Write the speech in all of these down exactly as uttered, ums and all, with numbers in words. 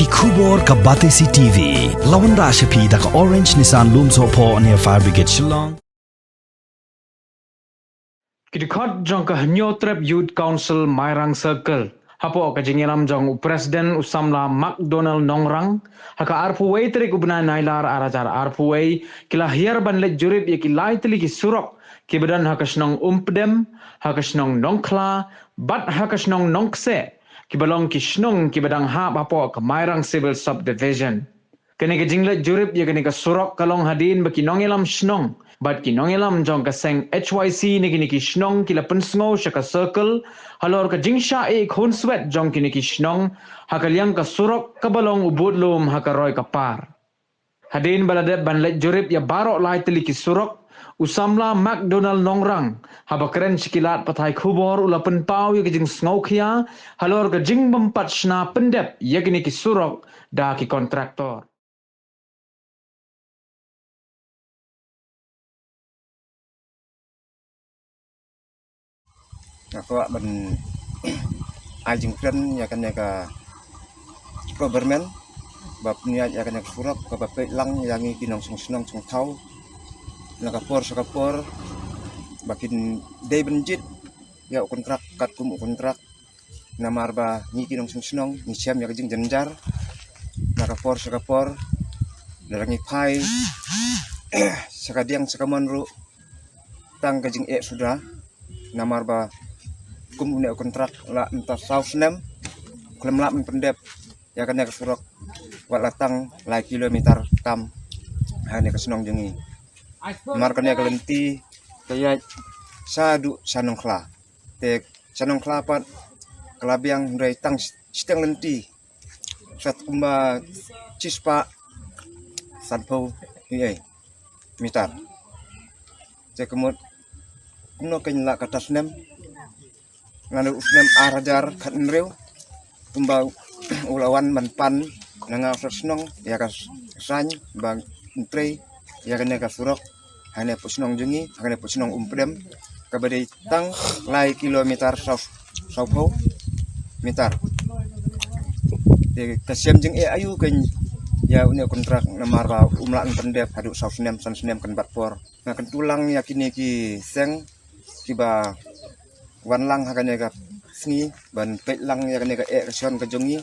Khubor ka Batesi T V. Lawan da sha phi da ka Orange Nissan Lumsohphoh near Fire Brigade Shillong. Ki dkhot jong ka Hynñiewtrep Youth Council Mairang Circle, hapoh ka jingïalam jong u President u samla McDonald Nongrang, ha ka arphew wei tarik u bnai Nailar ar hajar arphew wei, ki la hiar ban leit jurip ïa ki lai tylli ki surok kiba don ha ka shnong Umpdem, ha ka shnong Nongkhla bad ha ka shnong Nongkseh, kiba long ki shnong kiba dang hap hapoh ka Mairang Civil Subdivision. Kane ka jingleit jurip ïa kane ka surok ka long hadien ba ki nongïalam shnong bad ki nongïalam jong ka seng H Y C na kine ki shnong ki la pynsngew sha ka circle halor ka jingshah ïeh khunswet jong kine ki shnong ha ka liang ka surok kaba long u budlum ha ka roi ka par. Hadien ba la dep ban leit jurip ïa baroh lai tylli ki surok, u samla McDonald Nongrang, haba kren sha ki lad pathai khubor, u la pynpaw ïa ka jingsngewkhia halor ka jingbympat shna pyndep ïa kine ki surok da ki kontraktor. Nga kwah ban ai jingkren ïa kane ka government ba pynïaid ïa kane ka surok kaba peit lang ïa ngi ki nongshong shnong shong thaw na ka por sha ka por, ba kin dei ban jied ïa u kontrak katkum u kontrak. Namar ba ngi ki nongshong shnong ngi shem ïa ka jingjynjar na ka por sha ka por, lada ngi phai sha ka diang sha ka mon ruh tang ka jingeh suda. Namar ba kum une u kontrak la mynta saw snem khlem lah ban pyndep ïa kane ka surok, wat la tang lai kilometer tam ha kane ka shnong jong ngi. Namar kane ka lynti ka ïaid shaduh sha Nongkhla. Te sha Nongkhla pat ka la biang hynrei tang shiteng lynti, sat kumba shispah sanphew hi ei meter. Te ka mut kumno kan lah kata snem, naduh u snem ar hajar khathynriew, kumba u la wan ban pan na nga u shnong ïa ka saiñ ba ngi trei ïa kane ka surok ha kane pud shnong jong ngi, ha kane pud shnong Umpdem, kaba dei tang lai kilometer saw, sawphew meter. Te ka shem jingeh aïu kan ïa une u kontrak, namar ba um lah ban pyndep haduh saw snem san snem kan bat por. Nga kyntu lang ïa kine ki seng kiba wan lang ha kane ka sngi ban peit lang ïa kane ka eh ka shon ka jong ngi.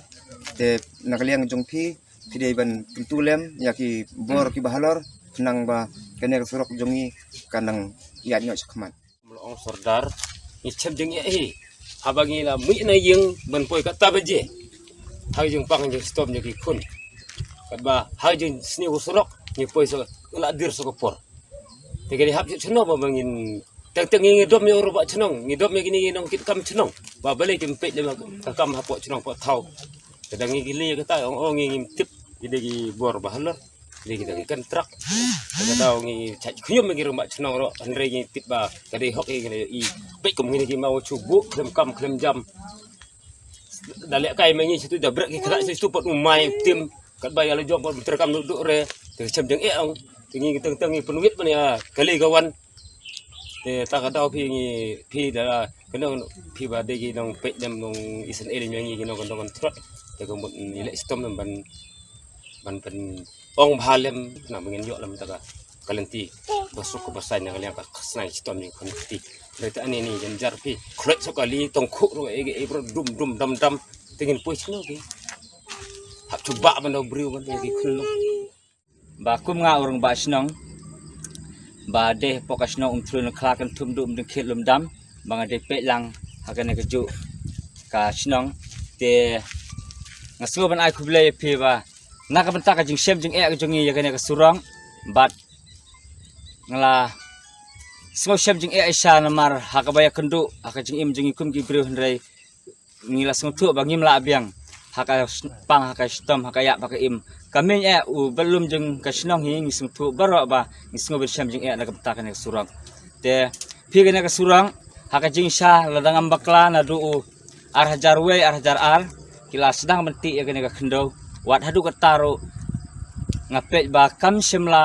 Te na ka liang jong phi, phi dei ban kyntu lem ïa ki bor kiba halor khnang ba kane ka surok jong ngi kan nang ïaid noh shakhmat. Mula ong sordar, ngi shem jingeh hi. Haba ngi la mih na ïing ban poi kata baje, ha ka jingpang jingshitom jong ki khun. Katba ha ka jingsniew u surok ngi poi sa la dir sa ka por. Te ka dei hap shano ba ngin teng teng ngi dom ïa u rangbah shnong, ngi dom ïa kine ki nongkitkam shnong ba balei kim peit lem ka kam hapoh shnong hapoh thaw. Te da ngi kylli ïa kata, ong ong ngi ngim tip. Ki dei ki bor ba halor, ki dei ki dang ki kontrak. Te ka daw ngi shait khñium ïa ki rangbah shnong ruh, hynrei ngi tip ba ka dei hok ïa ki, peit kum kine ki maw shu buh khlem kam khlem jam. Da lehkai ma ngi shatu, da brek ki khlad shatu pat u mai tim. Katba ïa la jong pat mynta kam duk duk re. Te ka shem jingeh ong. Te ngi teng teng ngi pynwit ban ïa kali ka wan. Te ta ka daw phi ngi, phi da kano phi ba dei ki nongpeit lem, nongisynei lem ïa ngi ki nong, nongkontrak. Te ka mut ngi leh shitom lem ban, ban pyn ong bha lem, khnang ba ngin ïoh lem ta ka, ka lynti ba suk ba saiñ na ka liang ka khasnai shitom jong ki khun ki kti. Hynrei ta ane ni jynjar phi, khluit sa kali tong khuh ruh, e e bro dum dum dam dam. Te ngin poi shano phi? Hap shu bah ban da u briew ban da ki khun long. Ba kum nga u rangbah shnong ba dei hapoh ka shnong Umthlun, Nongkhla, Kynthup, Duh, Umdingkhiet, Lumdam, ba nga dei peit lang ha kane kajuh ka shnong. Te nga sngew ban ai khublei ïa phi ba na ka bynta ka jingshem jingeh ka jong ngi ïa kane ka surok, bad nga la sngew shem jingeh shisha namar ha kaba ïakynduh ha ka jingim jong ngi kum ki briew, hynrei ngi la sngewthuh ba ngim lah biang ha ka pang, ha ka shitom, ha ka ïap, ha ka im. Ka miej eh u budlum jong ka shnong hi ngi sngewthuh baroh ba ngi sngew ban shem jingeh na ka bynta kane ka surok. Te phi, kane ka surok ha ka jingshisha lada ngam bakla naduh u ar hajar wei, ar hajar ar, ki la sdang ban tih ïa kane ka khyndew. Wat haduh katta ruh nga peit ba kam shym la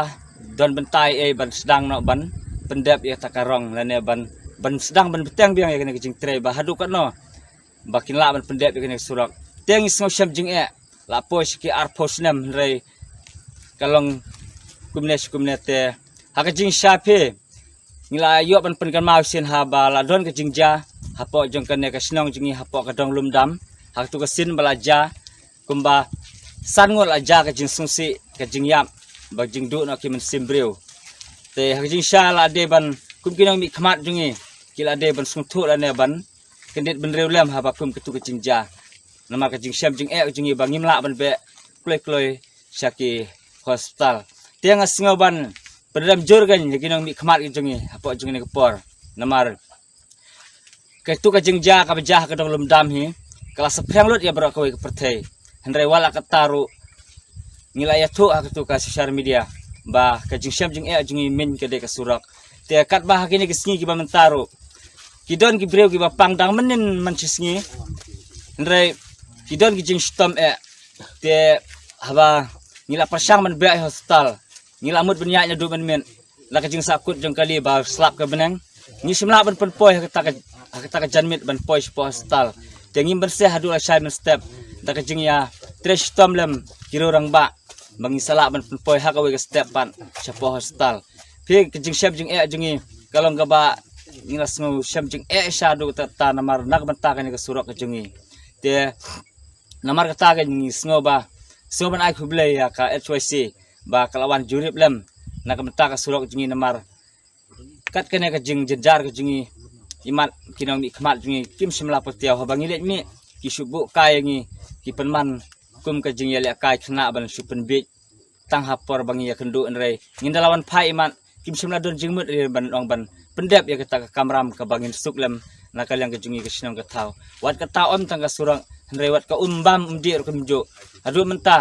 don bynta ei ban sdang noh ban pyndep ïa kata ka rong lane ban, ban sdang ban bteng biang ïa kane ka jingtrei ba haduh katno ba kin lah ban pyndep ïa kane ka surok. Te ngi sngew shem jingeh la poi sha ki arphew snem, hynrei ka long kumne sha kumne. Te ha ka jingshisha phi, ngi la ïoh ban pynkynmaw shisien ha ba la don ka jingjia hapoh jong kane ka shnong jong ngi, hapoh ka dong Lumdam, ha katu ka sien ba la jia kumba san ngut la jia ka jingsngewsih, ka jingïap, ba jingduh noh ki mynsiem briew. Te ha ka jingshisha la dei ban, kum ki nongmihkhmat jong ngi, ki la dei ban sngewthuh lane ban kyndit bynriew lem haba kum katu ka jingjia. Namar ka jingshem jingeh jong ngi ba ngim lah ban beh kloi kloi sha ki hospital. Te nga sngew ban pynrem jur kein ïa ki nongmihkhmat jong ngi hapoh jong kane ka por. Namar katu ka jingjia kaba jia ha ka dong Lumdam hi, ka la saphriang lut ïa baroh kawei ka pyrthei. Hynrei wat la katta ruh, ngi la ïathuh ha katu ka social media ba ka jingshem jingeh jong ngi mynta ka dei ka surok. Te katba ha kine ki sngi kiba mynta ruh, ki don ki briew kiba pang dang mynnin man shi sngi, hynrei ki don ki jingshitom eh. Te haba ngi la pyrshang ban beh hospital, ngi la mut ban ïaid naduh mynmiet, la ka jingsahkut jong kali ba slap ka bneng, ngi shym lah ban pynpoi ha kata ka, ha kata ka janmiet ban poi shapoh hospital. Te ngim banse haduh lashai mynstep da ka jingïatrei shitom lem ki riew rangbah ba ngin sa lah ban pynpoi ha kawei ka step pat shapoh hospital. Phi, ka jingshem jingeh jong ngi ka long kaba ngi la sngew shem jingeh shisha haduh katta katta namar na ka bynta kane ka surok ka jong ngi. Te namar kata ka ngi sngew ba, sngew ban ai khublei ïa ka H Y C ba ka la wan jurip lem na ka bynta ka surok jong ngi, namar kat kane ka jingjynjar ka jong ngi, imat ki nongmihkhmat jong ngi kim shym la patiaw, haba ngi leit mih ki shu buh kai ïa ngi, ki pynman kum ka jingïalehkai khynnah ban shu pynbiej tang ha por ba ngi ïakynduh, hynrei ngin da la wan phai imat kim shym la don jingmut ïa ban ong ban pyndep ïa kata ka kamram kaba ngin suk lem na ka liang ka jong ngi ka shnong ka thaw. Wat kata ym tang ka surok, hynrei wat ka um bam um dih ruh kumjuh. Haduh mynta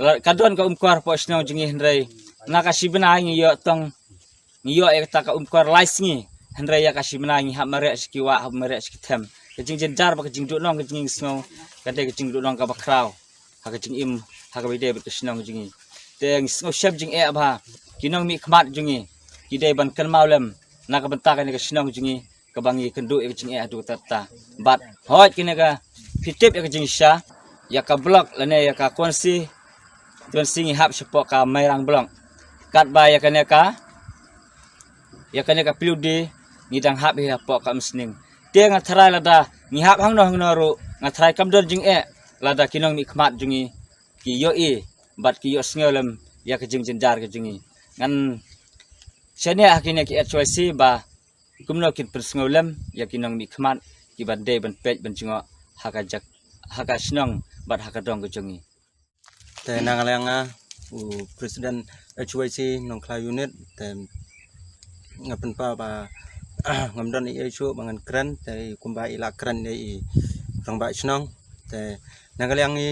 la ka don ka umkor hapoh shnong jong ngi, hynrei na ka shi bnai ngi ïoh tang, ngi ïoh ïa kata ka umkor lai sngi, hynrei ïa ka shi bnai ngi hap mareh sha ki wah, hap mareh sha ki them. Ka jingjynjar bad ka jingduhnong ka jong ngi, ngi sngew ka dei ka jingduhnong kaba khraw ha ka jingim, ha kaba ïadei bad ka shnong jong ngi. Te ngi sngew shem jingeh ba ki nongmihkhmat jong ngi ki dei ban kynmaw lem na ka bynta kane ka shnong jong ngi kaba ngi ïakynduh ïa ka jingeh haduh katta katta. Bad hooid kane ka, phi tip ïa ka jingshisha, ïa ka block lane ïa ka constituency, constituency ngi hap shapoh ka Mairang block. Katba ïa kane ka, ïa kane ka P W D ngi dang hap hi hapoh ka Umsning. Te nga tharai lada ngi hap hangno hangno ruh, nga tharai kam don jingeh lada ki nongmihkhmat jong ngi ki ïohi bad ki ïohsngew lem ïa ka jingjynjar ka jong ngi. Ngan shaniah ha kine ki H Y C ba kumno kin pynsngew lem ïa ki nongmihkhmat kiba dei ban peit ban jngoh ha ka jak, ha ka shnong bad ha ka dong ka jong ngi. Te na nga liang nga u president H Y C Nongkhlaw unit, te nga pynpaw ba ngam don ei ei shuh ba ngan kren, te kumba i la kren ïa i rangbah shnong. Te na nga liang i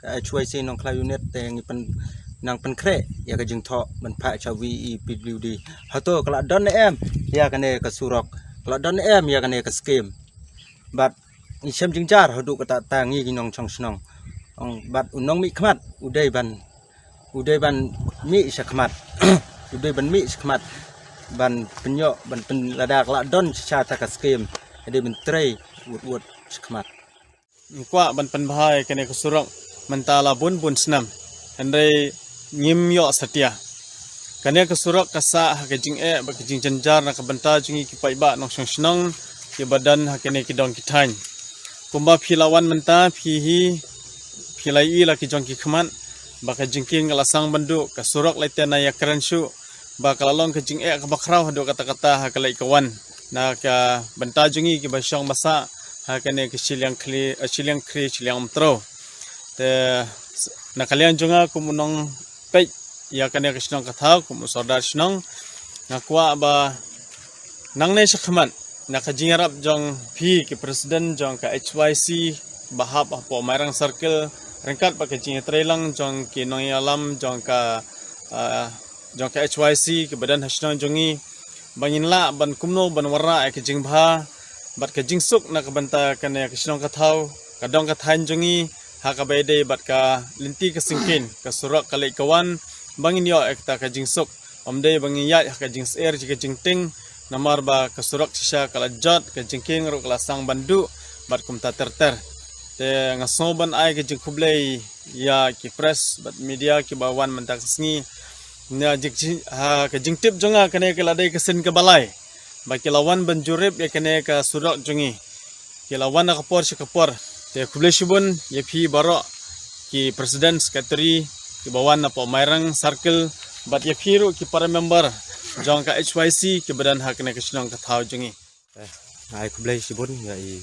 H Y C Nongkhlaw unit te ngi pyn, nang pynkhreh ïa ka jingthoh ban phah sha V E P W D. Hato ka la don ne em ïa kane ka surok, ka la don ne em ïa kane ka skim. Bad ngi shem jingjar haduh katta katta ngi ki nongshong shnong. Ong bad u nongmihkhmat u dei ban, u dei ban mih sha khmat. U dei ban mih sha khmat ban pynïoh, ban pyn, lada ka la don shisha kata ka skim, u dei ban trei wut wut sha khmat. Nga kwah ban pynbha ïa kane ka surok mynta la bun bun snem, hynrei ngim ïoh satia. Kane ka surok ka sah ha ka jingeh bad ka jingjynjar na ka bynta jong ngi ki paidbah nongshong shnong kiba don ha kane ki dong ki thaiñ. Kumba phi la wan mynta, phi hi phi la ïohi la ki jong ki khmat ba ka jingkieng ka la sang ban duh, ka surok lei te na ïakren shuh, ba ka la long ka jingeh kaba khraw haduh katta katta ha ka leit ka wan na ka bynta jong ngi kiba shong ba sah ha kane ka shiliang khli, eh, shiliang khri shiliang umtrew. Te na ka liang jong nga kum u nongpeit ïa kane ka shnong ka thaw, kum u sordar shnong, nga kwah ba nangne sha khmat na ka jingïarap jong phi ki president jong ka H Y C ba hap hapoh Mairang Circle, ryngkat bad ka jingïatreilang jong ki nongïalam jong ka, ah, jong ka H Y C kiba don ha shnong jong ngi, ba ngin lah ban kumno ban wanrah ïa ka jingbha bad ka jingsuk na ka bynta kane ka shnong ka thaw, ka dong ka thaiñ jong ngi, ha kaba ïadei bad ka lynti ka syngkien, ka surok ka leit ka wan, ba ngin ïoh ïa kata ka jingsuk. Ym dei ba ngin ïaid ha ka jingsyier jong ka jingtieng, namar ba ka surok shisha ka la jot, ka jingkieng ruh ka la sang ban duh bad kumta ter ter. Te nga sngew ban ai ka jingkhublei ïa ki press bad media kiba wan mynta ka sngi. Na jing, ha, ka jingtip jong nga kane ka la dei ka sien kaba lai ba ki la wan ban jurip ïa kane ka surok jong ngi. Ki la wan na ka por sha ka por. Te khublei shibun ïa phi baroh ki president, secretary kiba wan napoh Mairang Circle bad ïa phi ruh ki para member jong ka H Y C kiba don ha kane ka shnong ka thaw jong ngi. Eh, nga ai khublei shibun ïa i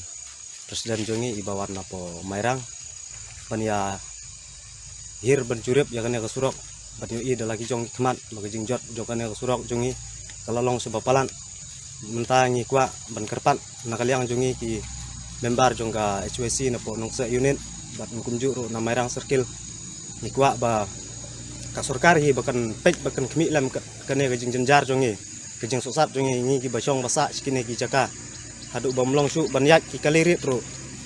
president jong ngi iba wan napoh Mairang ban ïa hir ban jurip ïa kane ka surok, ban ïohi da la ki jong ki khmat ba ka jingjot jong kane ka surok jong ngi ka la long shibun palat. Mynta ngi kwah ban kyrpad na ka liang jong ngi ki member jong ka H Y C napoh Nongkseh unit bad kumjuh ruh na Mairang Circle, ngi kwah ba ka sorkar hi ba kan peit, ba kan khmih lem ka, kane ka jingjynjar jong ngi, ka jingsohsat jong ngi, ngi kiba shong ba sah sha kine ki jaka. Haduh bym long shuh ban ïaid ki kali rit ruh.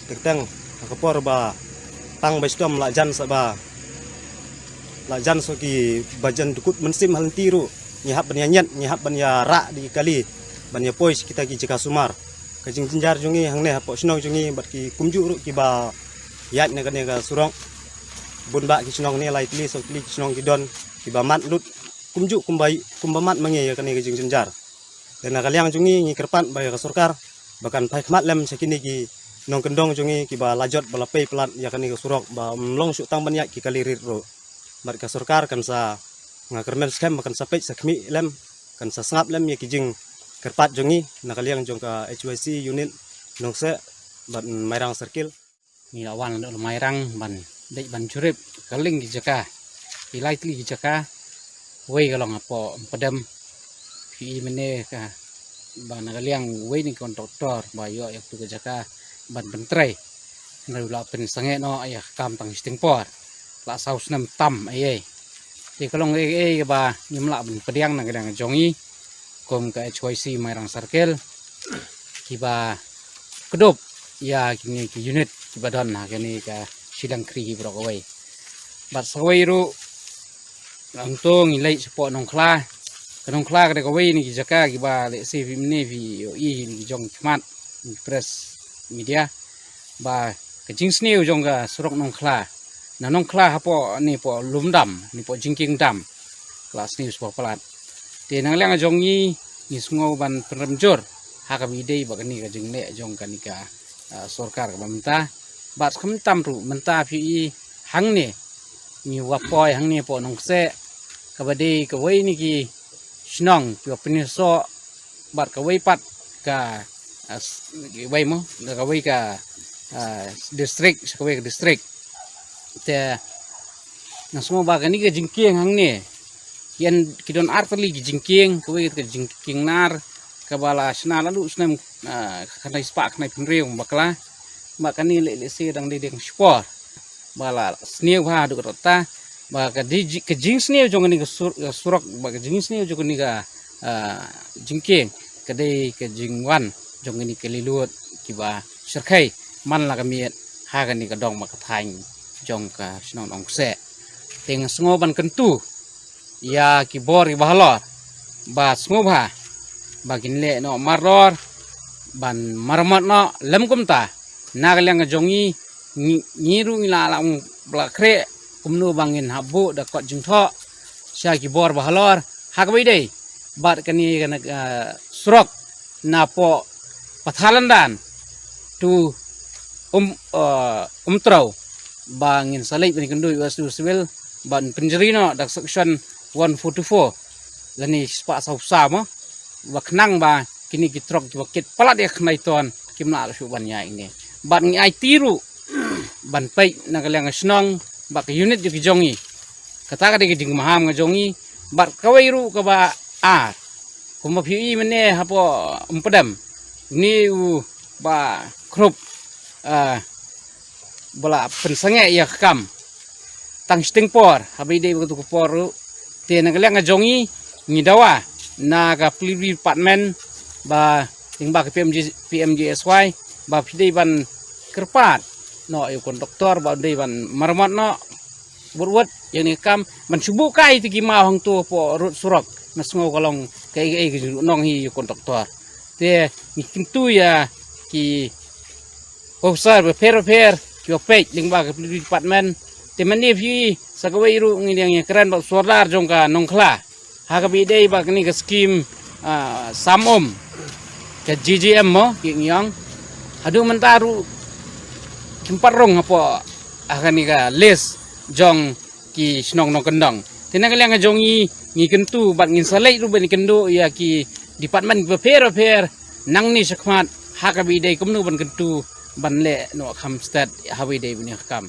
Teng teng ha ka por ba tang ba shitom la jan sa ba, la jan sa ki ba jan dukut mynsiem ha lynti ruh, ngi hap ban ïa ñiat, ngi hap ban ïa rah da ki kali ban ïa poi sha kita ki jaka sumar. Ka jingjynjar jong ngi hangne hapoh shnong jong ngi bad ki kumjuh ruh kiba ïaid na kane ka surok. Bun bah ki shnong ne, lai tylli saw tylli ki shnong ki don kiba mad lut kumjuh kumba, kumba mad ma ngi ïa kane ka jingjynjar. Te na ka liang jong ngi ngi kyrpad ba ïa ka sorkar ba kan phai khmat lem sha kine ki nongkyndong jong ngi kiba la jot ba la pei palat ïa kane ka surok, bym long shuh tang ban ïaid ki kali rit ruh. Bad ka sorkar kan sa, nga kyrmen skhem ba kan sa peit sa khmih lem, kan sa sngap lem ïa ki jingkyrpad jong ngi na ka liang jong ka H Y C unit Nongkseh bad Mairang Circle. Ngi la wan na Mairang ban dei ban jurip ka liang ki jaka, ki lai tylli ki jaka. Wei ka long hapoh Mpdem. Phi i mynne ka ba na ka liang wei na ki kontraktor ba ïoh ïa katu ka jaka ban pyntrei. Hynrei u la pynsangeh noh ïa ka kam tang shiteng por, la saw snem tam ei ei. Te ka long ei ei kaba ngim lah ban pdiang na ka liang jong ngi kum ka H Y C Mairang Circle, kiba kdup ïa kine ki unit kiba don ha kane ka shiliang khri hi baroh kawei. Bad sa kawei ruh, hangto ngi leit shapoh Nongkhla. Ka Nongkhla ka dei kawei na ki jaka kiba lehse phi mynne phi ïohi na ki jong ki khmat, na ki press media, ba ka jingsniew jong ka surok Nongkhla, na Nongkhla hapoh ne poh Lumdam ne poh Jingkieng Dam, ka la sniew shibun palat. Te na ka liang jong ngi ngi sngew ban pynrem jur ha kaba ïadei bad kane ka jingleh jong kane ka, ah, sorkar kaba mynta. Bad khamtam ruh mynta phi i hangne, ngi wa poi hangne poh Nongkseh, kaba dei kawei na ki shnong kiba pynïasoh bad kawei pat ka, ah, s-, kawei mo, kawei ka, ah, district sha kawei ka district. Te nga sngew ba kane ka jingkieng hangne, ki don ar tylli ki jingkieng, kawei ka jingkieng nar kaba la shna naduh snem, ah, khyndai spah khyndai phew hynriew bakla. Ba kane leh lehse dang dei dang shipor ba la sniew bha haduh katta. Ba ka di-, ka jingsniew jong kane ka sur-, ka surok, ba ka jingsniew jong kane ka, ah, jingkieng ka dei ka jingwan jong kane ka kali lut kiba shyrkhei man la ka miet ha kane ka dong bad ka thaiñ jong ka shnong Nongkseh. Te nga sngew ban kyntu ïa ki bor kiba halor ba sngewbha ba kin leh noh mardor ban maramot noh lem kumta. Na ka liang ka jong ngi, ngi, ngi ruh ngi la, la, la khreh kumno ba ngin hap buh da kot jingthoh sha ki bor ba halor ha kaba ïadei bad kane, kane, ah, surok napoh Patharlamdan to Um, ah, Umtrew, ba ngin sa leit ban ïakynduh ïa u S D O Civil ban pynjri noh da section one forty-four lane spah saw phew saw mo, ba khnang ba kine ki trok kiba kit palat ïa ka khyndai ton kim lah shuh ban ïaid ne. Bad ngi aiti ruh ban peit na ka liang ka shnong bad ka unit jong ki jong ngi. Kata ka dei ka jingmaham ka jong ngi. Bad kawei ruh kaba ar, kumba phi i mynne hapoh Umpadam, une u Bah Khrup, ah, ba la pynsangeh ïa ka kam tang shiteng por, haba ïadei bad katu ka por ruh. Te na ka liang ka jong ngi, ngi dawa na ka P W D department ba, lyngba ka P M G, P M G S Y, ba phi dei ban kyrpad noh ïa u konduktor ba u dei ban maramot noh wut wut ïa kane ka kam, ban shu buh kai ïa ki maw hangto hapoh rud surok. Nga sngew ka long kaei kaei ka jingduhnong hi ïa u konduktor. Te ngi kyntu ïa ki officer bapher bapher Phi ïa peit lyngba ka P W D department. Te mynne phi sa kawei ruh ngi dang ïa kren bad sordar jong ka Nongkhla ha kaba ïadei bad kane ka skim, ah, Sam Um, ka G G M mo ki ngi ong. Haduh mynta ruh kim pat rung hapoh ha kane ka list jong ki shnong nongkyndong. Te na ka liang ka jong ngi, ngi kyntu bad ngin sa leit ruh ban kynduh ïa ki department bapher bapher nangne shakhmat ha kaba ïadei kumno ban kyntu ban leh noh kham stet ha kaba ïadei bad kane ka kam.